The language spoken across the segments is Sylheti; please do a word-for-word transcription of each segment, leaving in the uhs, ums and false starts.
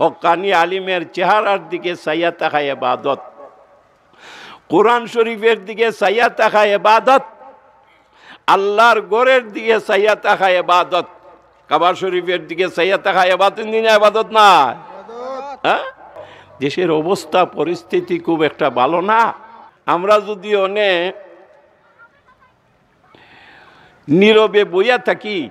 হক্কানি আলিমের চেহারার দিকে চাইয়া থাকা এবাদত, কোরআন শরীফের দিকে চাইয়া থাকা এবাদত, আল্লাহর ঘরের দিকে চাইয়া থাকা এবাদত। কাবা শরীফের দিকে চাইয়া থাকা এবাদত নি না, এবাদত না? হ্যাঁ? দেশের অবস্থা পরিস্থিতি খুব একটা ভালো না। আমরা যদি অনে নীরবে বইয়া থাকি,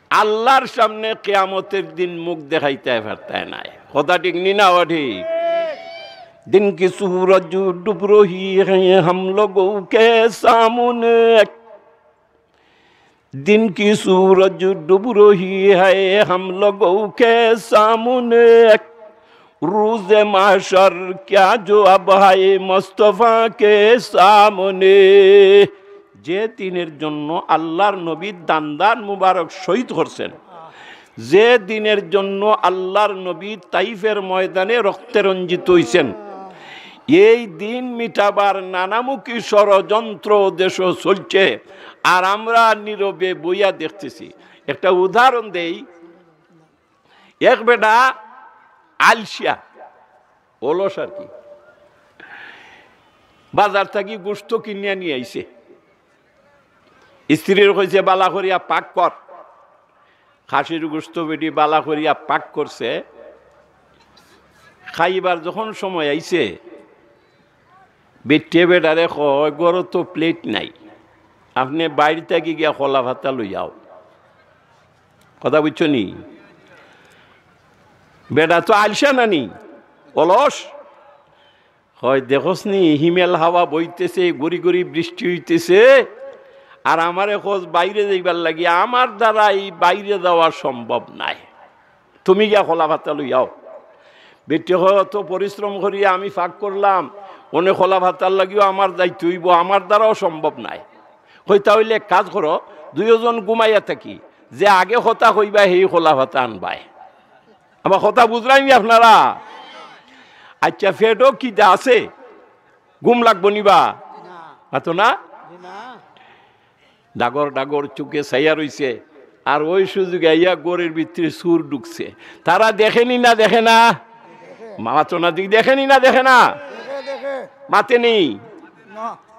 আল্লাহর সামনে কিয়ামতের দিন মুখ দেখাইতে পারতায় নায়। কথা ঠিক নি না, ও ঠিক? दिन की सूरज डूब रही है हम लोगों के सामने, दिन की सूरज डूब रही है हम लोगों के सामने, रोज़े महशर क्या जवाब है मुस्तफ़ा के सामने। যে দিনের জন্য আল্লাহর নবী দান্দান মুবারক শহীদ করছেন, যে দিনের জন্য আল্লাহর নবী তাইফের ময়দানে রক্তে রঞ্জিত হইছেন, এই দিন মিটাবার নানামুখী ষড়যন্ত্র দেশো চলছে, আর আমরা নীরবে বইয়া দেখতেছি। একটা উদাহরণ দেই, এক বেটা আলসিয়া, অলস আর কি, বাজার থাকি গোস্ত কিনিয়া নিয়া আইছে, স্ত্রীরে কইছে, "বালা করিয়া পাক কর।" খাসির গোস্ত বেটি বালা করিয়া পাক করছে। খাইবার যখন সময় আইছে, বেটিয়ে বেটারে কয়, "ঘরো তো প্লেট নাই, আপনে বাইর থাকি গিয়া কলা পাতা লই আও।" কথা বুঝছো নি? বেটা তো আলসা নানি, অলস। কয়, "দেখোস নি, হিমেল হাওয়া বইতেছে, গুড়ি গুড়ি বৃষ্টি হইতেছে, আর আমারে কস বাইরে যাইবার লাগি, আমার দ্বারা এই বাইরে যাওয়া সম্ভব নায়, তুমি গিয়া কলা পাতা লই আও।" বেটি কয়, "অত পরিশ্রম করিয়া আমি পাক করলাম, অনে কলা পাতার লাগিও আমার যাইতে হইব, আমার দ্বারাও সম্ভব নায়।" কইতা হইলে এক কাজ করো, দুইজন ঘুমাইয়া থাকি, যে আগে কথা কইবা, হেই কলা পাতা আনবায়। আমার কথা বুঝরায় নি আপনারা? আচ্ছা, পেটো খিদা আছে, ঘুম লাগবো নি বা? মাতো না? ডাগর ডাগর চোখে চাইয়া রইছে, আর ওই সুযোগে আইয়া ঘরের ভিতরে চুর ঢুকছে। তারা দেখে নি না দেখে না? মাতো না, দেখে নি না দেখে না? মাতে নি?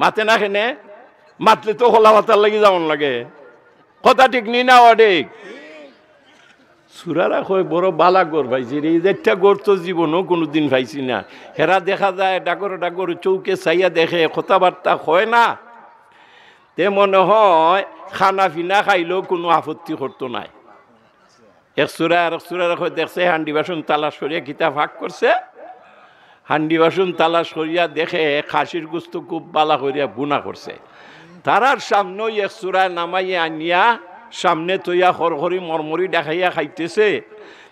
মাতে না কেনে? মাতলে তো কলা পাতার লাগি যাওন লাগে। কথা ঠিক নি না, অঠিক? চুরারা কয়, "বড় বালা ঘর পাইছি রে, এই যেটা ঘর তো জীবনও কোনোদিন পাইছি না।" হেরা দেখা যায় ডাগর ডাগর চোখে চাইয়া দেখে, কথাবার্তা কয় না। তে মনে হয় খানা পিনা খাইলেও কোনো আপত্তি করতো নায়। এক চুরায় আর এক চুরারে কয়, দেখছে হান্ডি বাসন তালাশ করিয়া কিতা পাক করছে, হান্ডি বাসন তালাশ করিয়া দেখে খাসির গোস্ত খুব বালা করিয়া বুনা করছে। তারার সামনেও এক চুরায় নামাইয়া আনিয়া সামনে থইয়া খরখরি মরমরি ডাকাইয়া খাইতেছে।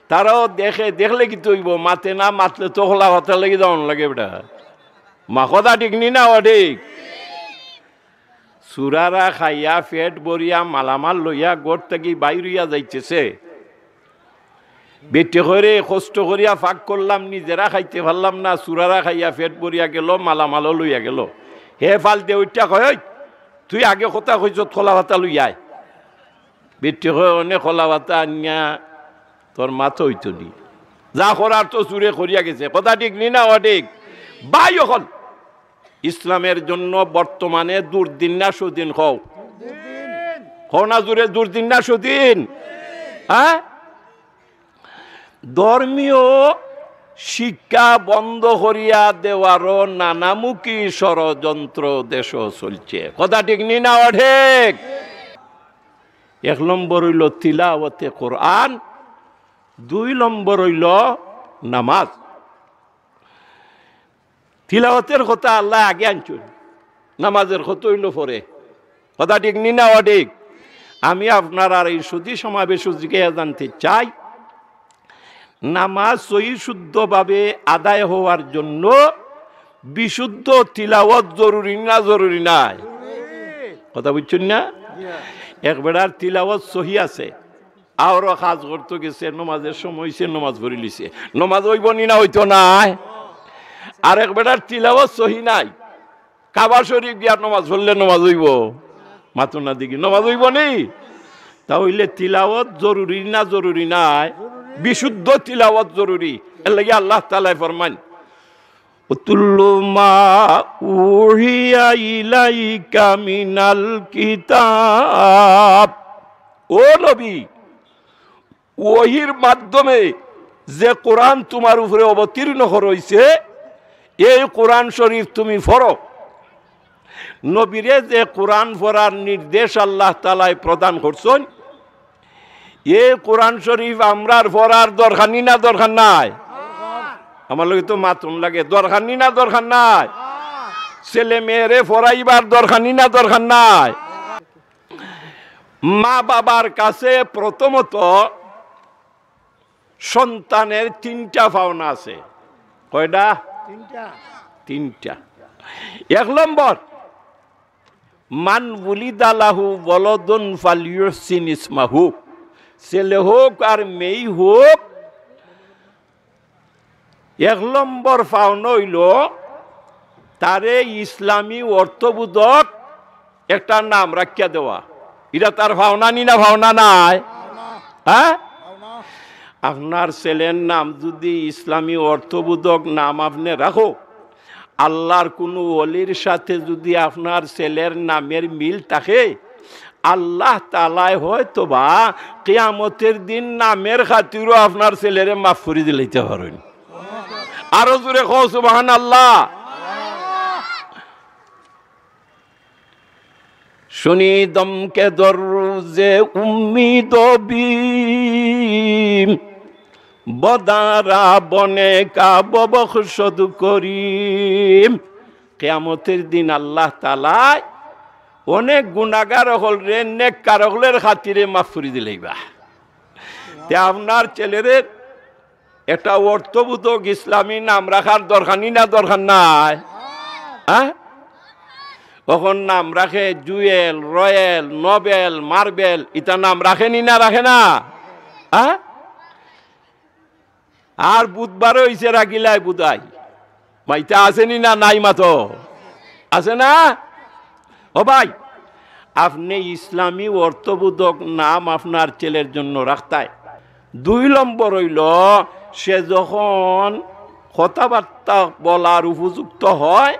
তারাও দেখে, দেখলে কিতা অইবো, মাতে না, মাতলে তো কলা পাতার লাগি যাওন লাগে বেটা। মা কথা ঠিক নি না, অঠিক? চুরারা খাইয়া পেট ভরিয়া মালামাল লইয়া ঘর থাকি বাইর অইয়া যাইতেছে। বেটি কয়, "রে, কষ্ট করিয়া পাক করলাম, নিজেরা খাইতে পারলাম না, চুরারা খাইয়া পেট ভরিয়া গেল, মালামালও লইয়া গেল।" হে ফাল দে উঠিয়া কয়, "ওই, তুই আগে কথা কইছত, কলা পাতা লইয়া আয়।" বেটি কয়, "অনে কলা পাতা আনিয়া তোর মাত অইতো নি, যা করার তো চুরে করিয়া গেছে।" কথা ঠিক নি না, অঠিক? ভাই অকল, ইসলামের জন্য বর্তমানে দুর্দিন না সুদিন? কও, কও না জুরে, দুর্দিন না সুদিন? হ্যাঁ, ধর্মীয় শিক্ষা বন্ধ করিয়া দেওয়ারও নানামুখী ষড়যন্ত্র দেশো চলছে। কথা ঠিক নি না, অঠিক? এক নম্বর অইল তিলাওয়াতে কোরআন, দুই নম্বর অইল নামাজ। তিলাওয়াতের কথা আল্লায় আগে আনছইন, নামাজের কথা অইল পরে। কথা ঠিক নি না, অঠিক? আমি আপনারার এই সুধী সমাবেশো জিগাইয়া জানতে চাই, নামাজ সহি শুদ্ধভাবে আদায় হওয়ার জন্য বিশুদ্ধ তিলাওয়াত জরুরি না জরুরি নায়? কথা বুঝছইন না? এক বেটার তিলাওয়াত সহি আছে, আওরো কাজ করতো গেছে, নমাজের সময় অইছে, নমাজ পড়িলিছে, নমাজ অইবো নি না অইতো নায়? আর এক বেটার তিলাওয়াত সহি নাই, কাবা শরীফ গিয়া নমাজ পড়লে নমাজ অইবো? মাতো না দেখি, নমাজ অইবো নি? তা অইলে তিলাওয়াত জরুরি না জরুরি নায়? বিশুদ্ধ তিলাওয়াত জরুরি। এর লাগি আল্লাহ তাআলায় ফরমাইন, "উতলু মা উহিয়া ইলাইকা মিনাল কিতাব।" ও নবী, ওহীর মাধ্যমে যে কোরআন তুমার উপরে অবতীর্ণ করা অইছে, এই কোরআন শরীফ তুমি পড়ো। নবীরে যে কোরআন পড়ার নির্দেশ আল্লাহ তাআলায় প্রদান করছইন, এই কোরআন শরীফ আমরার পড়ার দরকার নি না দরকার নাই? আমার লগে তো মাতন লাগে, দরকার নি না দরকার নাই? ছেলে মেয়েরে পড়াইবার দরকার নি না দরকার নাই? মা বাবার কাছে প্রথমত সন্তানের তিনটা পাওনা আছে। কয়টা? তিনটা। তিনটা। এক নম্বর, মান উলিদা লাহু ওয়ালাদুন ফালইউহসিন ইসমাহু। ছেলে হোক আর মেয়ে হোক, এক নম্বর পাওনা অইলো তারে ইসলামী অর্থবোধক একটা নাম রাখিয়া দেওয়া। ইটা তার পাওনা নি না পাওনা নায়? হ্যাঁ? আপনার ছেলের নাম যুদি ইসলামী অর্থবোধক নাম আপনে রাখো, আল্লার কুনু ওলির সাথে যুদি আপনার ছেলের নামের মিল থাকে, আল্লাহ তাআলায় হয়তোবা কিয়ামতের দিন নামের খাতিরও আপনার ছেলেরে মাফ করি দিলাইতা পারইন। আরো জোরে কও সুবহানাল্লাহ। শুনি দমকে দরুজে উম্মিদ বি, বদারা বনে কা ববখশদ করিম। কিয়ামতের দিন আল্লাহ তাআলায় অনেক গুনাগার অকলরে নেককার অকলর খাতিরে মাফ করি দিলাইবা। তে আপনার ছেলেরে একটা অর্থবোধক ইসলামী নাম রাখার দরকার নি না দরকার নাই? হ্যাঁ? অখন নাম রাখে জুয়েল, রয়েল, নোবেল, মার্বেল, ইতা নাম রাখে নি না রাখে না? হ্যাঁ? আর বুধবারও অইছে রাগিলায় বুধাই। মাইতা আছে নি না নাই মাতো? আছে না? ও ভাই, আপনে ইসলামী অর্থবোধক নাম আপনার ছেলের জন্য রাখতায়। দুই নম্বর অইলো, সে যখন কথাবার্তা বলার উপযুক্ত হয়,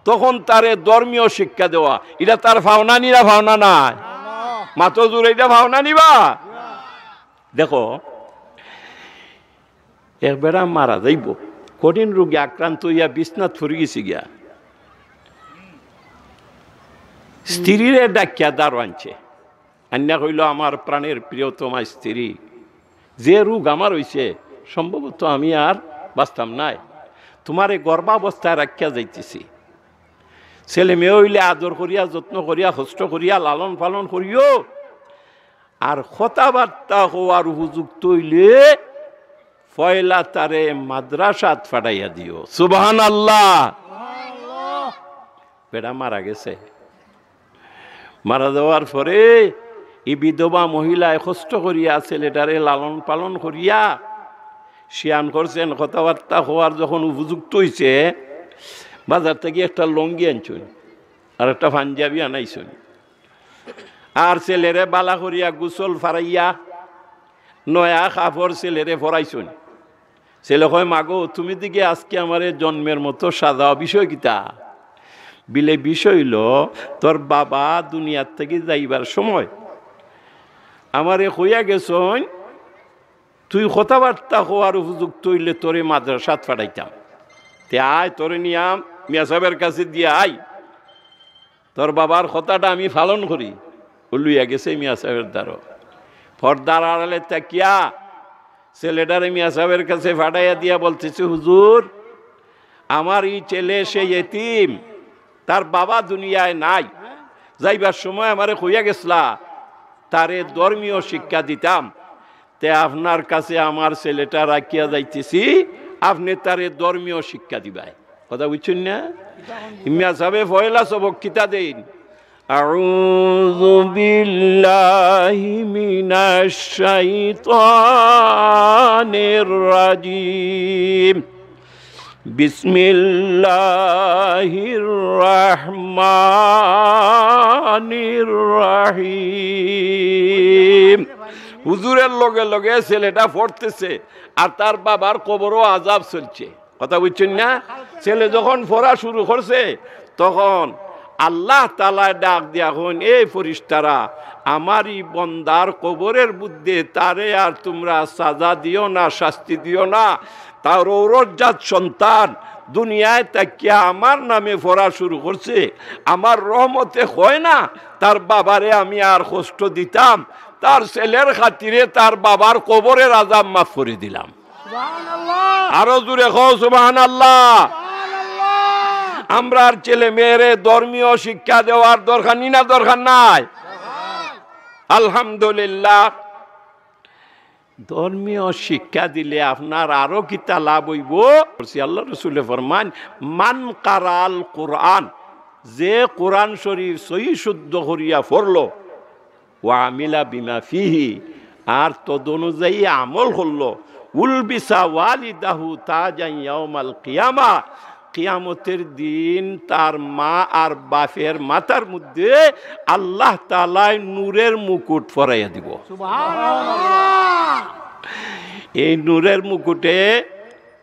তখন তারে ধর্মীয় শিক্ষা দেওয়া। ইটা তার পাওনা নি না পাওনা নায়? মাতো জোরে, ইটা পাওনা নি বা? দেখো, এক বেটা মারা যাইবো, কঠিন রোগে আক্রান্ত অইয়া বিছনাত পড়ি গেছে গিয়া। স্ত্রীরে ডাকিয়া দারো আনছে, আনিয়া কইলো, "আমার প্রাণের প্রিয়তমা স্ত্রী, যে রোগ আমার অইছে, সম্ভবত আমি আর বাঁচতাম নায়। তুমারে গর্ভাবস্থায় রাখিয়া যাইতেছি। ছেলে মেয়ে অইলে আদর করিয়া, যত্ন করিয়া, কষ্ট করিয়া, লালন পালন করিও।" আর কথাবার্তা কওয়ার উপযুক্ত অইলে পয়লা তারে মাদ্রাসাত পাঠাইয়া দিও। সুবহানাল্লাহ। বেটা মারা গেছে। মারা যাওয়ার পরে ই বিধবা মহিলায় কষ্ট করিয়া ছেলেটারে লালন পালন করিয়া শিয়ান করছেন। কথাবার্তা কওয়ার যখন উপযুক্ত অইছে, বাজার থাকি একটা লুঙ্গি আনছইন, আর একটা পাঞ্জাবি আনাইছইন। আর ছেলেরে বালা করিয়া গোসল ফারাইয়া নয়া কাপড় ছেলেরে পরাইছইন। ছেলে কয়, "মাগো, তুমি দিকে আজকে আমারে জন্মের মতো সাজাও, বিষয় কিতা?" বিলে, "বিষয় অইলো, তোর বাবা দুনিয়ার থাকি যাইবার সময় আমারে কইয়া গেছইন, তুই কথাবার্তা কওয়ার উপযুক্ত অইলে তোরে মাদ্রাসাত পাঠাইতাম। তে আয়, তোরে নিয়া মিয়া সাহেবের কাছে দিয়া আই।" তোর বাবার কথাটা আমি পালন করি। ও লইয়া গেছে মিয়া সাহেবের দ্বারো। পর্দার আড়ালে থাকিয়া ছেলেটারে মিয়া সাহেবের কাছে পাঠাইয়া দিয়া বলতেছে, "হুজুর, আমার ই ছেলে সে এতিম, তার বাবা দুনিয়ায় নাই, যাইবার সময় আমারে কইয়া গেছলা, তারে ধর্মীয় শিক্ষা দিতাম।" তে আপনার কাছে আমার ছেলেটা রাখিয়া যাইতেছি, আপনে তারে ধর্মীয় শিক্ষা দিবায়। কথা বুঝছইন না? মিয়া সাহেবে পয়লা সবক কিতা দেইন? أعوذ بالله من الشيطان الرجيم. بسم الله الرحمن الرحيم. হুজুরের লগে লগে ছেলেটা পড়তেছে, আর তার বাবার কবরও আজাব চলছে। কথা বুঝছইন না? ছেলে যখন পড়া শুরু করছে, তখন আল্লাহ তাআলায় ডাক দিয়া কইন, "এই ফিরিস্তারা, আমার ই বন্দার কবরের মধ্যে তারে আর তুমরা সাজা দিও না, শাস্তি দিও না। তার ঔরসজাত সন্তান দুনিয়ায় থাকিয়া আমার নামে পড়া শুরু করছে, আমার রহমতে হয় না তার বাবারে আমি আর কষ্ট দিতাম, তার ছেলের খাতিরে তার বাবার কবরের আজাব মাফ করি দিলাম।" সুবহানাল্লাহ। আরো জোরে কও, "সুবহানাল্লাহ।" সুবহানাল্লাহ। আমরার ছেলে মেয়েরে ধর্মীয় শিক্ষা দেওয়ার দরকার নি না, দরকার নাই? আলহামদুলিল্লাহ। ধর্মীয় শিক্ষা দিলে আপনার আরো কিতা লাভ অইবো? আল্লাহ রসুলে ফরমাইন, "মান কারাল কোরআন", যে কোরআন শরীফ সহি শুদ্ধ করিয়া পড়লো, "ওয়া আমিলা বিমা ফিহি", আর তদনুযায়ী আমল করলো, "উলবিসা ওয়ালিদাহু তাজান ইয়াউমাল কিয়ামা", কিয়ামতের দিন তার মা আর বাপের মাথার মধ্যে আল্লাহ তাআলায় নূরের মুকুট পরাইয়া দিবো। সুবহানাল্লাহ। এই নূরের মুকুটে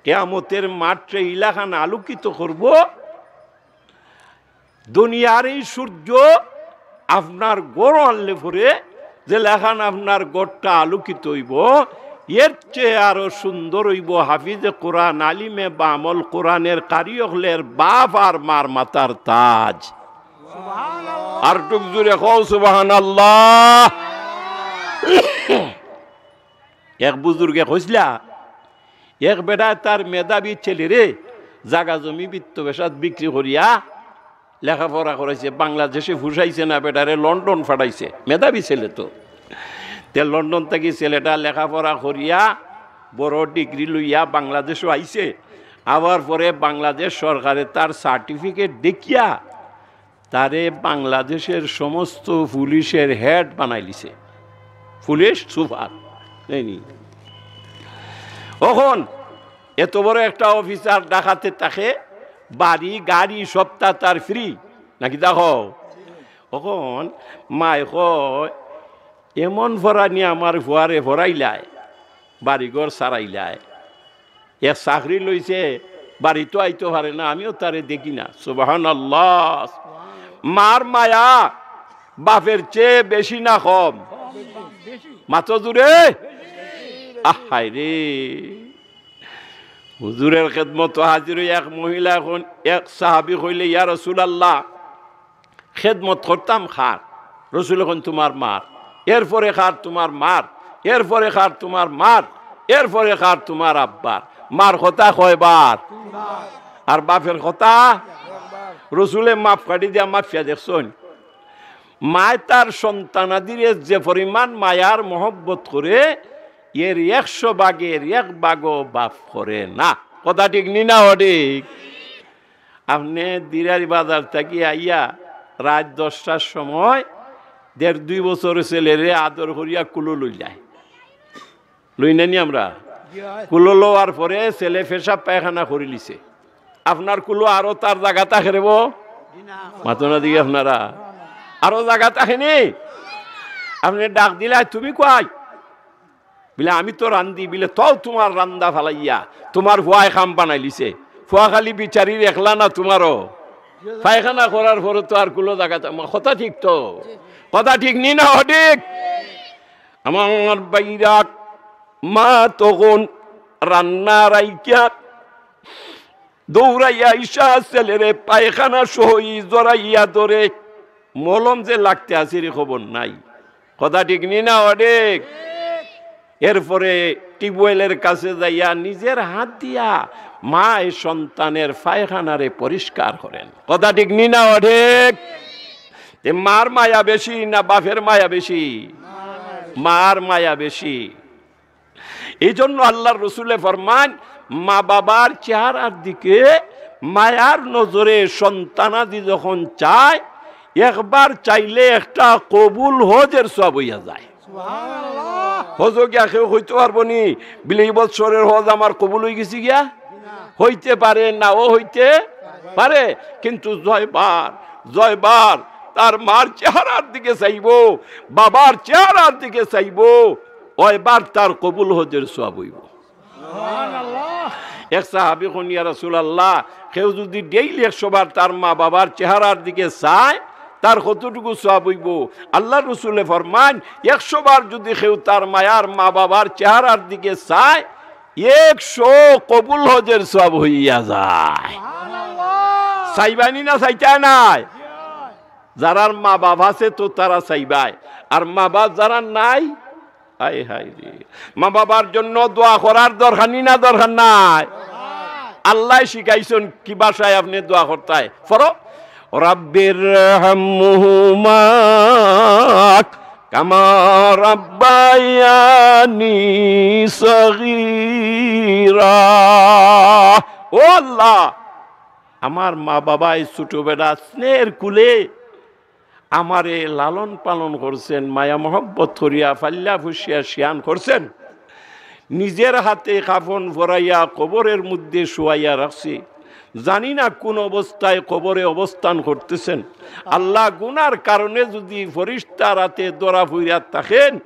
কিয়ামতের মাঠরে ইলাখান আলোকিত করবো। দুনিয়ার এই সূর্য আপনার ঘরো আনলে পরে যে লাখান আপনার ঘরটা আলোকিত অইবো, এর চেয়ে আরো সুন্দর অইবো হাফিজে কোরআন, আলিমে বাআমল, কোরআনের কারি অকলের বাপ আর মার মাথার তাজ। আর টুক জোরে কও, "সুবহানাল্লাহ।" এক বুজুর্গে কইছলা, এক বেটায় তার মেধাবী ছেলেরে জাগা জমি বিত্ত বেশাত বিক্রি করিয়া লেখাপড়া করাইছে, বাংলাদেশে ফুষাইছে না, বেটারে লন্ডন ফাটাইছে, মেধাবী ছেলে তো। তে লন্ডন থাকি ছেলেটা লেখাপড়া করিয়া বড় ডিগ্রি লইয়া বাংলাদেশো আইছে। আবার পরে বাংলাদেশ সরকারে তার সার্টিফিকেট দেখিয়া তারে বাংলাদেশের সমস্ত পুলিশের হেড বানাইলিছে, পুলিশ সুপার। অখন এত বড় একটা অফিসার, ঢাকাতে থাকে, বাড়ি গাড়ি সবটা তার ফ্রি, নাকি দেখো? অখন মায় কয়, "এমন ফরানি আমার ফুয়ারে ফরাইলায়, বাড়িঘর সারাইলায়, এক চাকরি লইছে, বাড়িতো আইতো পারে না, আমিও তারে দেখি না।" সুবহানাল্লাহ। মার মায়া বাপের চেয়ে বেশি না কম? মাতো জোরে। আহায় রে, হুজুরের খেদমতো হাজির অই এক মহিলা, অখন এক সাহাবী কইলে, "ইয়া রাসূলুল্লাহ, খেদমত করতাম কার?" রসুলে কইন, "তুমার মার।" এরপরে কার? তুমার মার। এরপরে কার? তুমার মার। এরপরে কার? তুমার আব্বার। মার কথা কয়বার? আর বাপের কথা? রসুলে মাপ কাটি দিয়া মাপিয়া দেখছইন। মায় তার সন্তানাদিরে যে পরিমাণ মায়ার মহব্বত করে, এর একশো ভাগের এক ভাগও বাপ করে না। কথা ঠিক নি না অঠিক? আপনে দিরারি বাজার থাকি আইয়া রাইত দশটার সময় দেড় দুই বছর ছেলেরে আদর করিয়া কুলো লইলায়, লই না নি আমরা? কুলো লওয়ার পরে ছেলে পেশাব পায়খানা করিলিছে, আপনার কুলো আরো তার জাগা থাকে রে বো? মাতো না দেখি আপনারা, আরো জাগা থাকে নি? আপনে ডাক দিলায়, "তুমি কই?" বিলে, "আমি তো রান্ধি।" বিলে, "তও তুমার রান্ধা ফালাইয়া তুমার ফুয়ায় কাম বানাইলিছে। ফুয়া খালি বিচারির একলা না, তুমারও। পায়খানা করার পরে তো আর কুলো জাগা থা-, মা-, কথা ঠিক তো? কথা ঠিক নি না অঠিক? আমার বাইরাক, মা তখন রান্না রাইখা দৌড়াইয়া আইসা ছেলেরে পায়খানা সহি জড়াইয়া ধরে, মলম যে লাগতে আছে রে খবর নাই।" কথা ঠিক নি না অঠিক? এরপরে টিউবওয়েলের কাছে যাইয়া নিজের হাত দিয়া মায় সন্তানের পায়খানারে পরিষ্কার করেন। কথা ঠিক নি না অঠিক? তে মার মায়া বেশি না বাপের মায়া বেশি? মার মায়া বেশি। এই জন্য আল্লাহর রসুলে ফরমান, মা বাবার চেহারার দিকে মায়ার নজরে সন্তানাদি যখন চায়, একবার চাইলে একটা কবুল হজের সওয়াব অইয়া যায়। হজো গিয়া কেউ কইতো পারবো নি, বিলে, "ই বৎসরের হজ আমার কবুল অইগেছে গিয়া"? হইতে পারে, নাও হইতে পারে, কিন্তু জয়বার, জয়বার তার মার চেহারার দিকে চাইবো, বাবার চেহারার দিকে চাইবো। অয়বার তার কবুল হজের সওয়াব অইবো। এক সাহাবী কইন, "ইয়া রাসূলুল্লাহ, কেউ যুদি ডেইলি একশো বার তার মা-বাবার চেহারার দিকে চায়, তার কতটুকু সওয়াব অইবো?" আল্লার রসুলে ফরমাইন, "একশো বার যুদি কেউ তার মায়ার মা-বাবার চেহারার দিকে চায়, একশো কবুল হজের সওয়াব অইয়া যায়।" চাইবায়নি না চাইতায় নায়? যারার মা-বাপ আছে তো তারা চাইবায়, আর মা-বাপ যারার নাই, হায় হায় রে। মা-বাবার জন্য দোয়া করার দরকার নি না দরকার নাই? আল্লায় শিখাইছইন কি ভাষায় আপনে দোয়া করতায়। পড়ো, "রাব্বির হামহুমা কামা রাব্বায়ানি সগীরা।" ও আল্লাহ, আমার মা-বাবায় ছোটবেলা স্নেহের কুলে আমারে লালন পালন করছেন, মায়া মহব্বত করিয়া, ফাল্লা ফুসিয়া শিয়ান করছেন। নিজের হাতে কাফন পরাইয়া কবরের মধ্যে শুয়াইয়া রাখছি। জানি না কোন অবস্থায় কবরে অবস্থান করতেছেন। আল্লাহ, গুনার কারণে যুদি ফিরিস্তার হাতে ধরা পইরা থাকেন,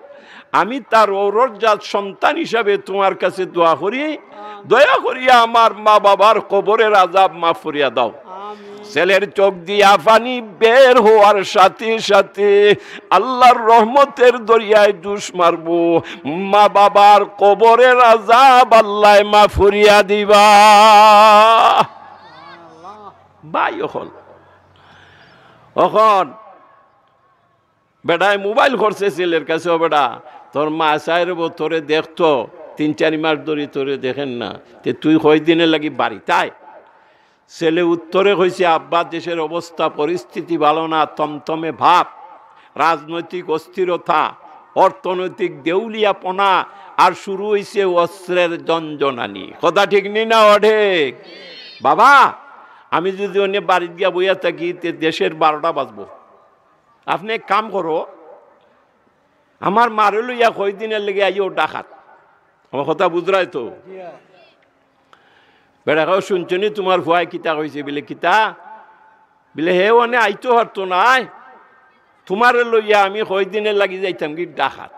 আমি তার ঔরজাত সন্তান হিসাবে তুমার কাছে দোয়া করি, দয়া করিয়া আমার মা-বাবার কবরের আযাব মাফ করিয়া দাও। আমিন। ছেলের চোখ দিয়া পানি বের হওয়ার সাথে সাথে আল্লার রহমতের দরিয়ায় ডুস মারবো, মা-বাবার কবরের আযাব আল্লায় মাফ করিয়া দিবা। ভাই, অখন, অখন বেটায় মোবাইল করছে ছেলের কাছে, "ও বেটা, তোর মায় চায় রেবো তোরে দেখতো, তিন চাইর মাস ধরি তোরে দেখের না, তে তুই কয়দিনর লাগি বাড়িত আয়।" ছেলে উত্তরে কইছে, "আব্বা, দেশের অবস্থা পরিস্থিতি ভালো না, থমথমে ভাব, রাজনৈতিক অস্থিরতা, অর্থনৈতিক দেউলিয়াপনা, আর শুরু অইছে অস্ত্রের ঝনঝনানি।" কথা ঠিক নি না অঠিক? বাবা, আমি যুদি অনে বাড়িত গিয়া বইয়া থাকি, তে দেশের বারোটা বাজবো। আপনে এক কাম করো, আমার মারে লইয়া কয়দিনর লাগি আইও ঢাকাত। আমার কথা বুঝরায় তো? বেটা কয়, "হুনছো নি তুমার ফুয়ায় কিতা কইছে?" বিলে, "কিতা?" বিলে, "হে অনে আইতো পারতো নায়, তুমারে লইয়া আমি কয়দিনর লাগি যাইতাম গি ঢাকাত।"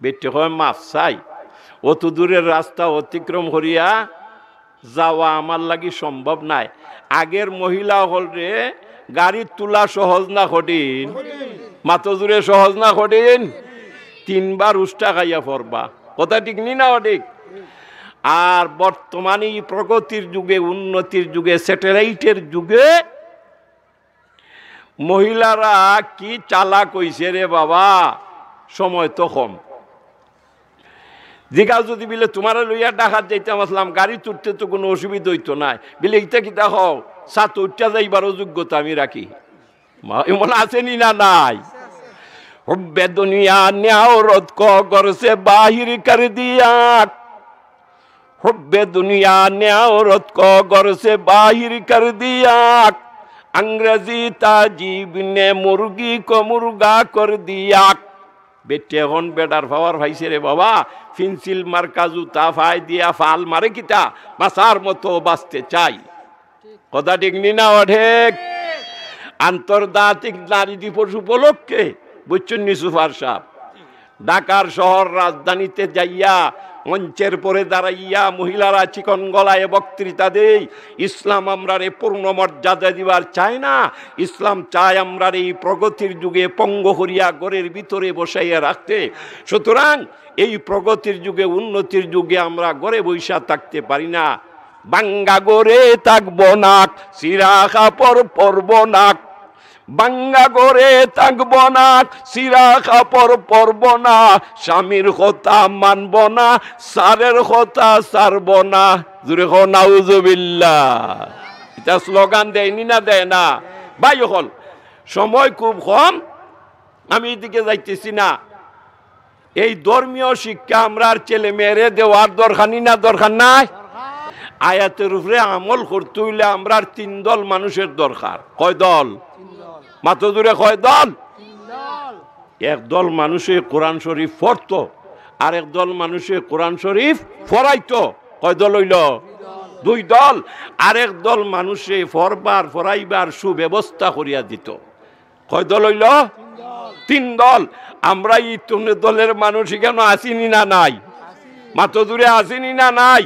বেটি কয়, "মাফ চাই, অত দূরের রাস্তা অতিক্রম করিয়া যাওয়া আমার লাগি সম্ভব নায়।" আগের মহিলা অকলরে গাড়িত তুলা সহজ না কঠিন? মাতো জুরে, সহজ না কঠিন? তিনবার উষ্টা খাইয়া পড়বা। কথা ঠিক নি না অঠিক? আর বর্তমানে এই প্রগতির যুগে, উন্নতির যুগে, স্যাটেলাইটের যুগে মহিলারা কি চালাক অইছে রে বাবা, সময় তো কম। জিগাও যুদি বিলে, "তুমারে লইয়া ঢাকাত যাইতাম আছলাম, গাড়িত উঠতে তো কুনু অসুবিধা অইতো নায়।" বিলে, "ইতা কিতা কও? ছাতো উঠিয়া যাইবারও যোগ্যতা আমি রাখি।" মা, এমন আছে নি না নাই? হুব্বে দুনিয়া নে আওরত কো ঘর সে বাহির কর দিয়া, হুব্বে দুনিয়া নে আওরত কো ঘর সে বাহির কর দিয়া, আংরেজি তাজিব নে মুরগি কো মুরগা কর দিয়া। বেটি অখন বেটার পাওয়ার পাইছে রে বাবা, পেন্সিল মার্কা জুতা পায় দিয়া ফাল মারে কিতা, বাঁচার মতো বাঁচতে চাই। কথা ঠিক নি না অঠিক? আন্তর্জাতিক নারী দিবস উপলক্ষে, বুঝছইন নি সুপার সাব, ঢাকার শহর রাজধানীতে যাইয়া মঞ্চের পরে দাঁড়াইয়া মহিলারা চিকন গলায় বক্তৃতা দেয়, "ইসলাম আমরারে পূর্ণ মর্যাদা দিবার চায় না, ইসলাম চায় আমরারে এই প্রগতির যুগে পঙ্গু করিয়া ঘরের ভিতরে বসাইয়া রাখতে। সুতরাং এই প্রগতির যুগে, উন্নতির যুগে আমরা ঘরে বইসা থাকতে পারি না।" ভাঙ্গা ঘরে থাকবো না, ছিঁড়া কাপড় পরবো না। ভাঙ্গা ঘরে থাকবো না, ছিঁড়া কাপড় পরবো না, স্বামীর কথা মানবো না, স্যারের কথা ছাড়বো না। জুরে কও, "নাউজুবিল্লাহ।" ইতা স্লোগান দেয় নি না দেয় না? ভাই অকল, সময় খুব কম, আমি ইদিকে যাইতেছি না। এই ধর্মীয় শিক্ষা আমরার ছেলে মেয়েরে দেওয়ার দরকার নি না দরকার নাই? আয়াতের উপরে আমল করতে অইলে আমরার তিন দল মানুষের দরকার। কয় দল? মাতো জুরে, কয় দল? এক দল মানুষে কোরআন শরীফ পড়তো, আর এক দল মানুষে কোরআন শরীফ পড়াইতো। কয় দল অইলো? দুই দল। আর এক দল মানুষে পড়বার পড়াইবার সুব্যবস্থা করিয়া দিতো। কয় দল অইলো? তিন দল। আমরা ইতনে দলের মানুষ ইখানো আছি নি না নাই? মাতো জুরে আছি নি না নাই?